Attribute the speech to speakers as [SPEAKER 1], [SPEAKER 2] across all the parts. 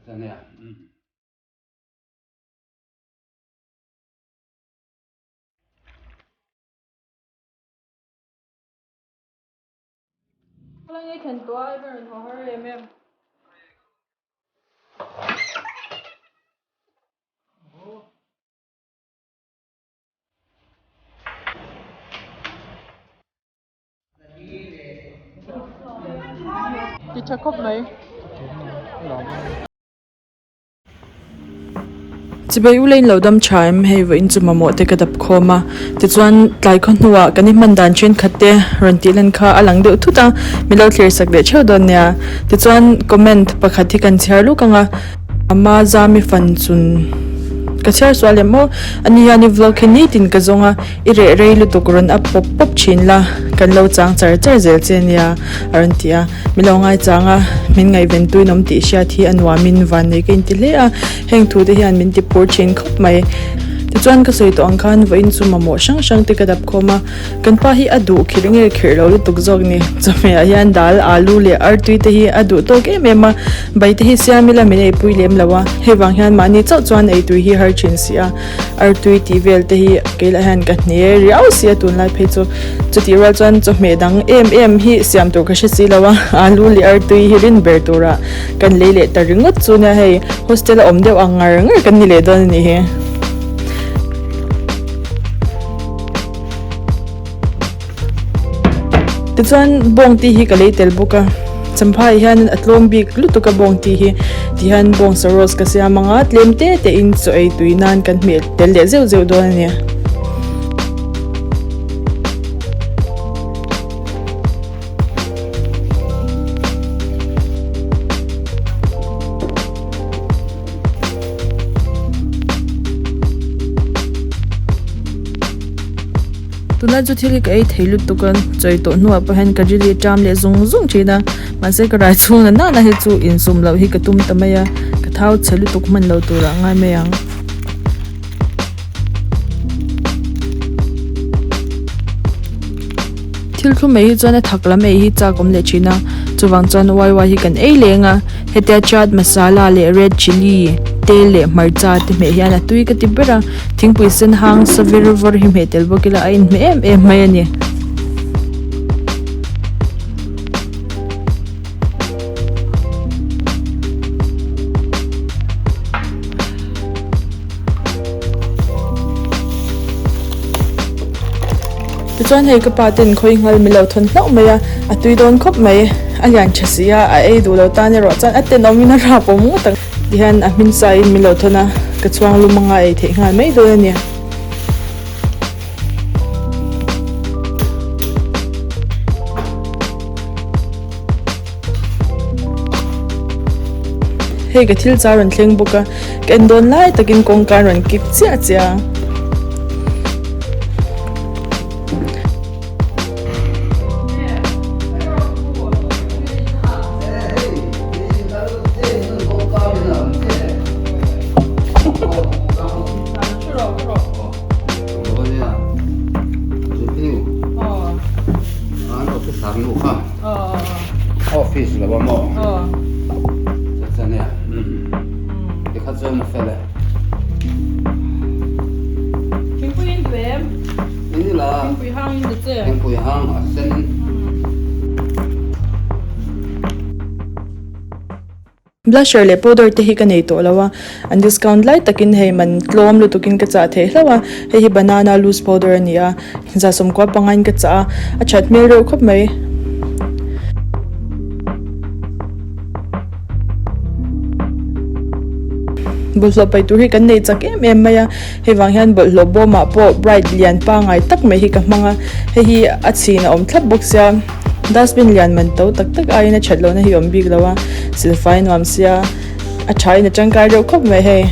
[SPEAKER 1] Ti tha khawp mai.
[SPEAKER 2] Chibai u lane lo dam tha em hei vawiin chu mamawh te ka dap khawm a tichuan tlai khaw hnuah kan i hman dan thenkhat te rawn tih lan kha a lang deuh thut a milo thlir sak leh theuh dawn nia tichuan comment pakhat hi kan chhiar luk ang a. Ama zami fan chun ka chhiar sual em aw ani hian i vlog hi nitin ka zawng a i reh rei lutuk rawn up pawp pawp thin la kan lo chang char char zel che nia a rawn ti a mi lo ngai chang a min ngaihven tuin awm tih hriat hi a nuamin van nei ka inti hle a heng thu te hian min ti phur thin khawp mai tichuan ka sawi tawh ang khan vawiin chu mamawh hrang hrang te ka dap khawm a. Kan pa hi a duh khirh nge khirh lo lutuk zawk ni. Chawhmeh ah hian dal, alu leh artui te hi a duh tawk em em a, bai te hi siam ila min eipui lem lo a, hei vang hian mahni chauh chuan eitui hi har thin si a, artui tih vel te hi keilah hian ka hne riau si a tunlai phei chu. Chutih rual chuan chawhmeh dang em em hi siam tur ka hre si lo a, alu leh artui hi rin ber tura kan lei leh ta ringawt chu nia hei hostel a awm deuh ang ngar ngar kan ni leh dawn a nih hi. Tichuan bawng tih hi ka lei tel bawk a champhai hianin a tlawm bik lutuk a bawng tih hi tihian bawng saros ka siam ang a tlem te te in chaw ei tui nan kan hmeh tel leh zeuh zeuh dawn a ni. Tunlai chu thil hi ka ei thei lutuk a chawi tawh hnuah pawh hian ka ril hi a ṭam leh zung zung ṭhin a mahse ka rai chhung na nana hi chu insum loh hi ka tum ta mai a ka thau chhe lutuk hman lo turah a ngai mai ang. Thil thlum ei hi chuan a thak lam ei hi chak awm leh thin a, chuvang chuan wai wai hi kan ei leng a, hetia chaat masala leh red chilli te leh hmarcha te hmeh hian a tui ka ti ber a, thingpui sen hang sa vir vawr hi hmeh tel bawk ila a inhmeh em em mai a ni. Tichuan hei ka pa ten khawi nghal mi lo thawn hlauh mai a, a tui dawn khawp mai, a lian tha si a, a ei duh lo tan erawh chuan a tenawm in a rap awm ngawt ang tihian a hmin sa in mi lo thawn a, ka chhuang lum anga ei theih nghal mai dawn a ni. Hei ka thil char rawn thleng bawk a, ka en dawn lai takin kawngka an rawn kik chiah chiah a.
[SPEAKER 3] Office lo a maw chachania tikha chuan a fel e
[SPEAKER 1] Thingpui in duh em?
[SPEAKER 3] Ini la
[SPEAKER 1] Thingpui hang in duh che
[SPEAKER 3] Thingpui hang a sen
[SPEAKER 2] Blusher leh powder te hi ka nei tawh lo a, an discount lai takin hei man tlawm lutukin ka chah theih hlauh a, hei hi banana loose powder a ni a, za sawmkua pangain ka chah a, a that hmel reuh khawp mai. Bawlhhlawh paih tur hi kan nei chak em em mai a, hei vang hian bawlhhlawh bawmah pawh bright lian pangai tak mai hi ka hmang a, hei hi a chhin a awm thlap bawk sia. Dustbin lian man to tak tak aiin a that lohna hi awm bik lo a, silfai nuam sia a tha in a tangkai reuh khawp mai hei.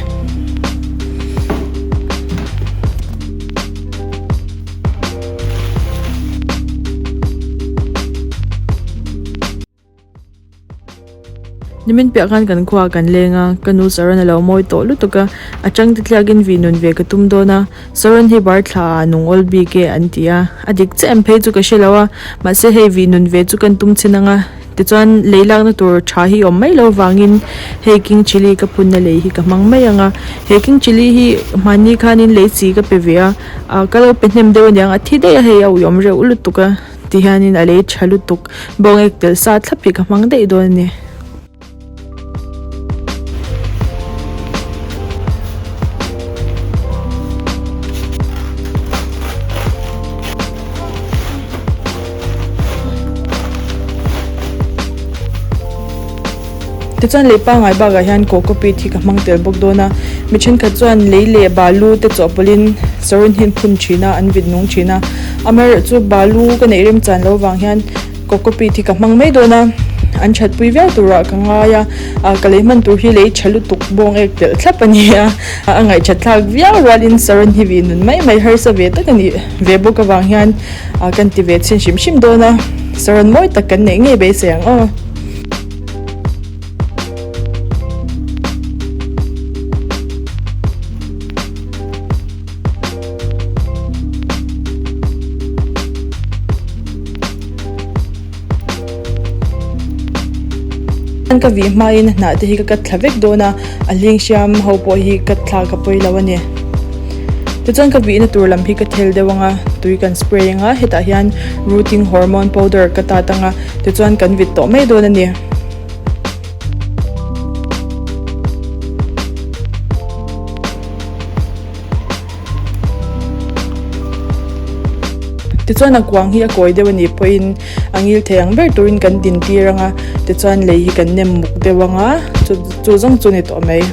[SPEAKER 2] Nimin piah khan kan khuaah kan leng a, ka nu Saron a lo mawi tawh lutuk a, a chang te tliakin vih nun ve ka tum dawn a, Saron hi bar thla ah nung awl bik e an ti a, a dik chiah em phei chu ka hre lo a, mahse hei vih nun ve chu kan tum chhin ang a. Tichuan lei lakna tur tha hi awm mai lo vangin hei king chilli ka phunna lei hi ka hmang mai ang a. He king chilli hi hmanni khanin lei chi ka pe ve a, ah ka lo pe hnem deuh aniang a thi daih a hei a uiawm reuh lutuk a ti hianin a lei tha lutuk bawngek tel sa thlap hi ka hmang daih dawn a ni. Tichuan lei pangngai bakah hian coco peat hi ka hmang tel bawk dawn a, mi thenkhat chuan lei leh balu te chawhpawlhin saron hi an phun thin a, an vit nung thin a, amaherawhchu balu ka neih remchan loh avang hian coco peat hi ka hmang mai dawn a, an thatpui viau turah ka ngai a, ah ka lei hman tur hi lei tha lutuk bawng ek telh thlap a ni a, a ngaihthat thlak viau rualin saron hi vih nun mai mai harsa ve tak a nih ve bawk avang hian ah kan ti ve chhin hrim hrim dawn a, saron mawi tak kan neih ngei beisei ang aw. Ka vih hmain hnah te hi ka cut thla vek dawn a, a hling hriam ho pawh hi cut thla ka pawi lo a ni. Tichuan ka vihna tur lam hi ka thel deuh ang a, tui kan spray ang a, hetah hian rooting hormone powder ka tat ang a, tichuan kan vit tawh mai dawn a ni. Tichuan a kuang hi a kawi deuh a nih pawhin a ngil thei ang ber turin kan din tir ang a, tichuan lei hi kan nem muk deuh ang a, chu zawng chu a ni tawh mai.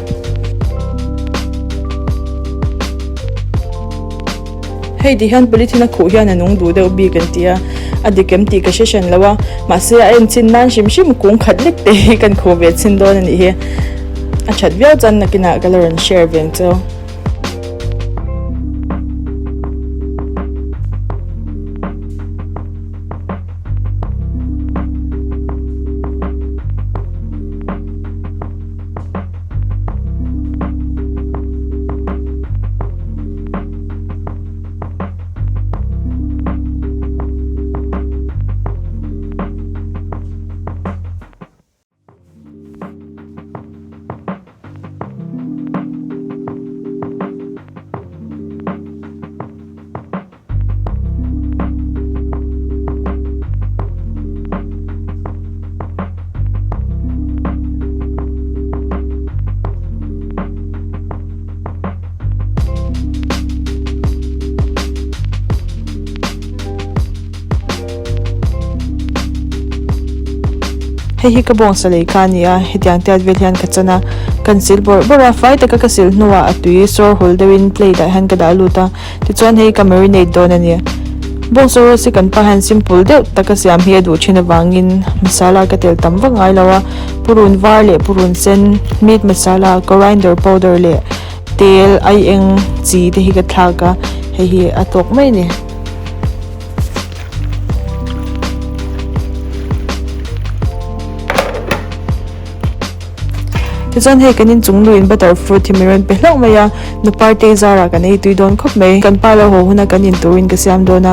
[SPEAKER 2] Hei ti hian polythene a khuh hian a nung duh deuh bik an ti a, a dik em tih ka hre hran lo a, mahse a en chhin nan hrim hrim kung khat lek te hi kan khuh ve chhin dawn a nih hi. A that viau chuan nakinah ka la rawn share ve ang cheu. Hei hi ka bawngsa lei kha a ni a, hetiang tiat vel hian ka chan a, kan sil bawrh bawrh a, fai taka ka sil hnuah a tui sawr hul deuhin plate ah hian ka dah lut a, tichuan hei ka marinate dawn a ni. Bawngsa roast hi kan pa hian simple deuh taka siam hi a duh thin avangin masala ka tel tam vak ngai lo a, purun var leh purun sen, meat masala, coriander powder leh tel aieng chi te hi ka thlak a, hei hi a tawk mai a ni. Tichuan hei kan inchung luin butter fruit hi min rawn pe hlauh mai a, nu partei zarah kan ei tui dawn khawp mai. Kan pa lo haw huna kan in turin ka siam dawn a,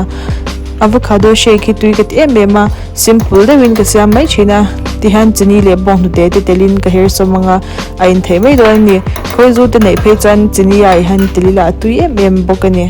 [SPEAKER 2] avocado shake hi tui ka ti em em a, simple deuhin ka siam mai thin a, tihian chini leh bawnghnute te telin ka her sawm ang a, a in theih mai dawn a ni. Khawizu te neih phei chuan chini ah i han tel ila a tui em em bawk a ni.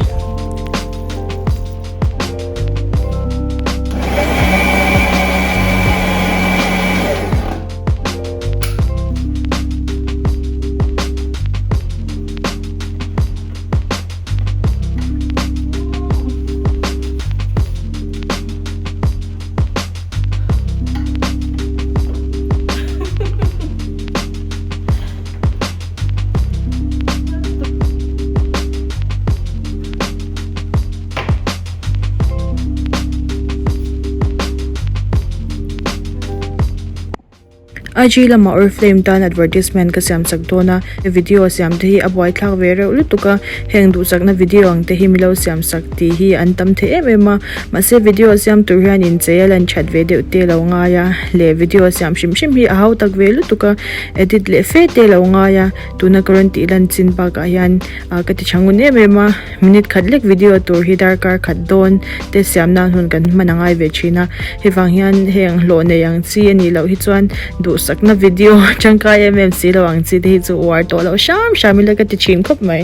[SPEAKER 2] IG lamah Oriflame tan advertisement ka siam chak dawn a, video siam te hi a buaithlak ve reuh lutuk a, heng duhsakna video ang te hi milo siam sak tih hi an tam thei em em a, mahse video siam tur hian inchei a lan that ve deuh te lo ngai a, leh video siam hrim hrim hi a hau tak ve lutuk a, edit leh fe te lo ngai a, tuna ka rawn tih lan chin bakah hian ah ka ti tha ngun em em a, minute khat lek video tur hi darkar khat dawn te siam nan hun kan hman a ngai ve thin a, hei vang hian heng hlawh nei ang chi a nih loh hi chuan duhsakna video tangkai em em si lo ang chi te hi chu uar tawh loh hram hram ila ka ti thin khawp mai.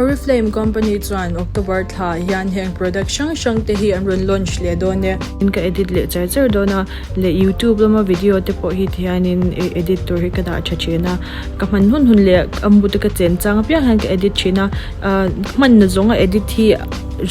[SPEAKER 2] Oriflame company chuan October thla ah hian heng product hrang hrang te hi an rawn launch leh dawn e. Ka edit leh char char dawn a, leh youtube lama video te pawh hi tihianin edit tur hi ka dah tha thin a, ka hman hun hun leh a mu te ka chen chang apiang hian ka edit thin a, ahh hmanna zawnga edit hi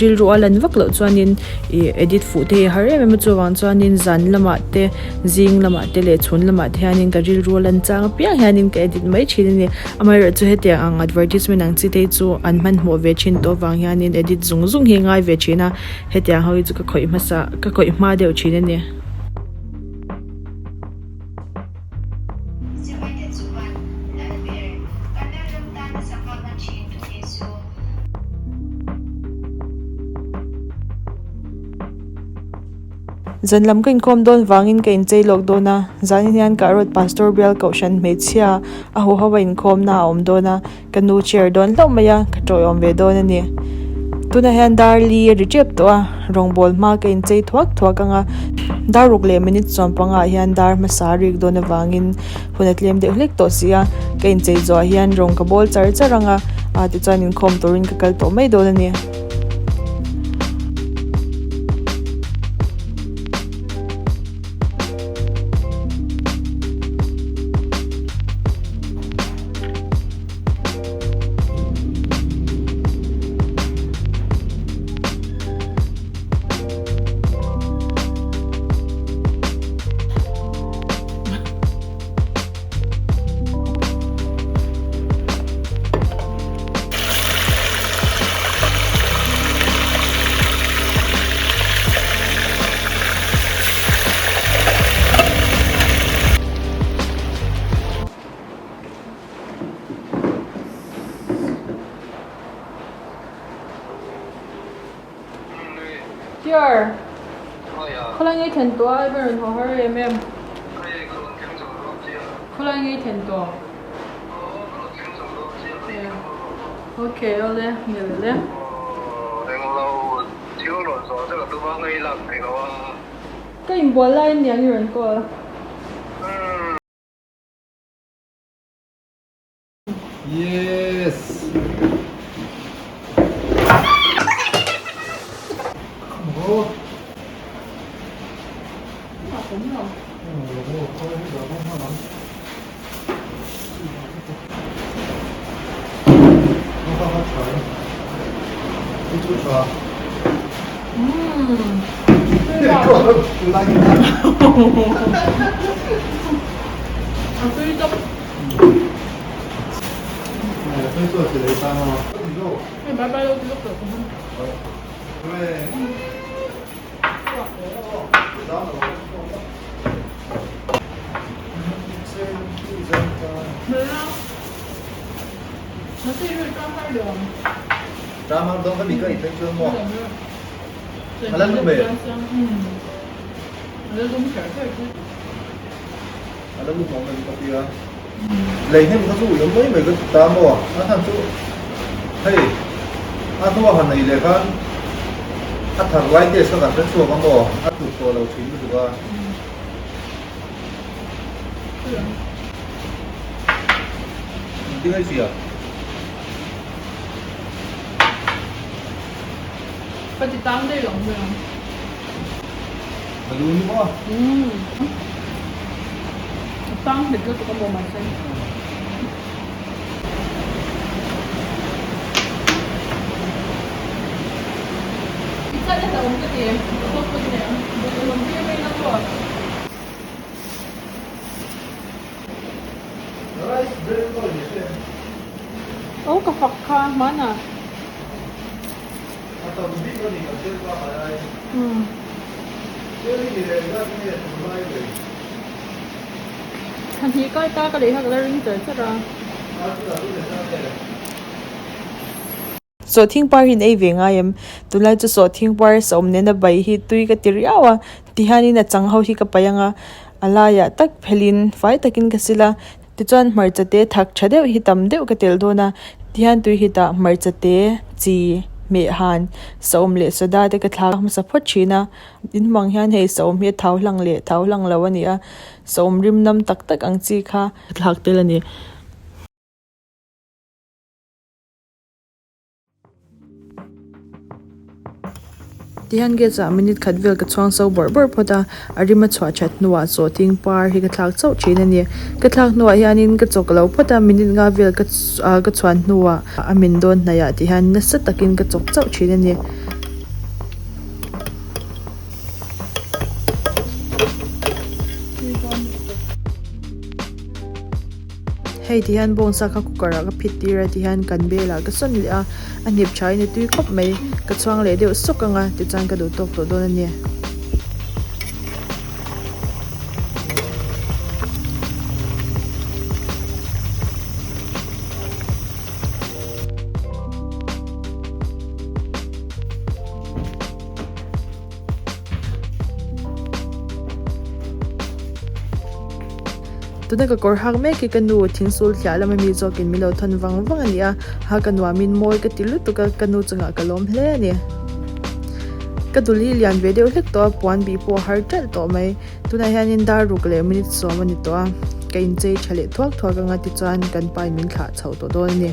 [SPEAKER 2] rilru a lan vak loh chuanin ih edit fuh te hi a har em em a chuvang chuanin zan lamah te zing lamah te leh chhun lamah te hianin ka rilru a lan chang apiang hianin ka edit mai thin a ni amaherawhchu chu hetiang ang advertisement ang chi te hi chu an hmanhmawh ve thin tawh avang hianin edit zung zung hi a ngai ve thin a hetiang ho hi chu ka khawih hmasa ka khawih hma deuh thin a ni.
[SPEAKER 4] Sipaite chuan Lalber, kan Lalram tana sangha man thin tute chu.
[SPEAKER 2] Zan lam ka inkhawm dawn vangin ka inchei lawk dawn a, zanin hian Karawt Pastor Bial Kohhran hmeichhia a huho a inkhawmna a awm dawn a, ka nu chair dawn hlauh mai a, ka tawiawm ve dawn a ni. Tunah hian dar li a ri tep tawh a, rawngbâwl hma ka inchei thuak thuak ang a, dar ruk leh minute chuan pangah hian dar hmasa a rik dawn avangin hun a tlem deuh hlek tawh si a, ka inchei zawhah hian rawng ka bawl char char ang a, tichuan inkhawm turin ka kal tawh mai dawn a ni. Dear, khawlai ngei thlen tawh a, i va rawn haw har em em? Khawlai ngei thlen tawh. Ok, awle, nil le. Ka inbual lai aniang i rawn call.
[SPEAKER 3] Yes. Lei hnem kha chu ui awm mai mai ka ti ta maw? A chhan chu hei a hnua han nei leh khan a thar lai test kha kan hre chhuak a maw? A tluk tawh lo thin lutuk a. Engtin nge i hria?
[SPEAKER 1] Ka ti tang daih lo mai ang.
[SPEAKER 3] A lu ni maw?
[SPEAKER 1] Umm. A tang nghet lutuk a maw mahse. I chan a hlauhawm ka ti. Ka thawk pawn nia. Bawlhhlawh awm tir mai na maw?
[SPEAKER 3] Rice bread pawh i hre em?
[SPEAKER 1] Aw ka fak kha hmanah.
[SPEAKER 3] A tam bik a ni kan thil pa ngai ai. Thil hi ni leh zat nge tun lai lei.
[SPEAKER 1] Thla hnih kai ta ka lei kha ka la ring char char a.
[SPEAKER 2] Sawhthing par hi in ei ve ngai em? Tunlai chu sawhthing par sawm nena bai hi tui ka ti riau a, tihianin a chang ho hi ka paih ang a, a laiah tak phelin fai takin ka sil a, tichuan hmarcha te thak tha deuh hi tam deuh ka telh dawn a, tihian tui hitah hmarcha te, chi, hmeh han, sawm leh soda te ka thlak hmasa phawt thin a, in hmuh ang hian hei sawm hi a thau hlang leh thau hlang lo a ni a, sawm rim nam tak tak ang chi kha ka thlak tel a ni. Tihian gate ah minute khat vel ka chhuang so bawrh bawrh phawt a, a rim a chhuah that hnuah sawhthing par hi ka thlak chauh thin a ni. Ka thlak hnuah hianin ka chawk lo phawt a, minute nga vel ka ah ka chhuan hnuah a min dawn hnaih ah tihian nasa takin ka chawk chauh thin a ni. Hei ti hian bawngsa kha cooker ah ka phit tir a tihian kan bel ah ka sawn leh a a hnip tha in a tui khawp mai ka chhuang leh deuh sawk ang a tichuan ka duh tawk tawh dawn a ni. Tuna ka kawr hak mek hi ka nu thingsul thliah lama mi zawkin min lo thawn vang vang a ni a, ha ka nuamin mawi ka ti lutuk a, ka nu chungah ka lawm hle a ni. Ka dul hi lian ve deuh hlek tawh a, puan bih pawh a har ṭalh tawh mai. Tunah hianin dar ruk leh minute sawm a ni tawh a, ka inchei tha leh thuak thuak anga tichuan kan pa in min thlah chhoh tawh dawn a ni.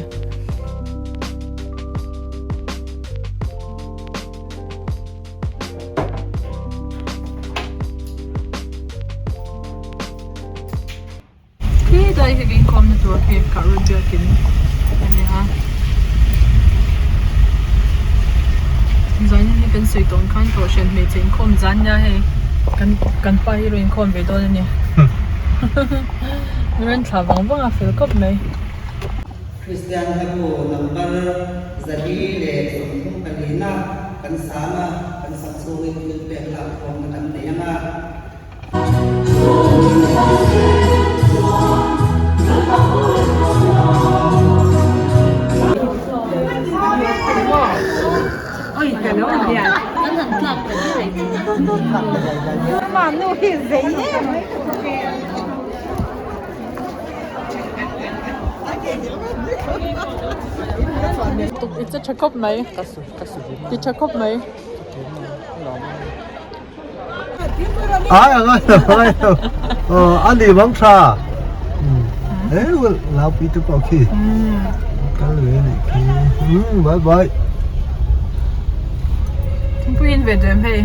[SPEAKER 1] Khi tlai hi inkhawmna tur khi kah rut biakin a ni a zanin hi kan sawi tawng khan kohhran hmeichhe inkhawm zan nia hei kan kan pa hi rawn inkhawm ve dawn a ni rawn thlah vang vang a fel khawp mai.
[SPEAKER 5] Kristian hlabu number 434 na kan sang a, kan sak chhungin thil pek lak khawmna kan nei ang a.
[SPEAKER 1] I che tha khawp mai ti tha khawp mai.
[SPEAKER 3] Ai ang ai ai ờ anh đi bóng trà ấy lão bị tôi bảo khi cái lưỡi này khi bye bye
[SPEAKER 1] Thingpui in ve duh em hei.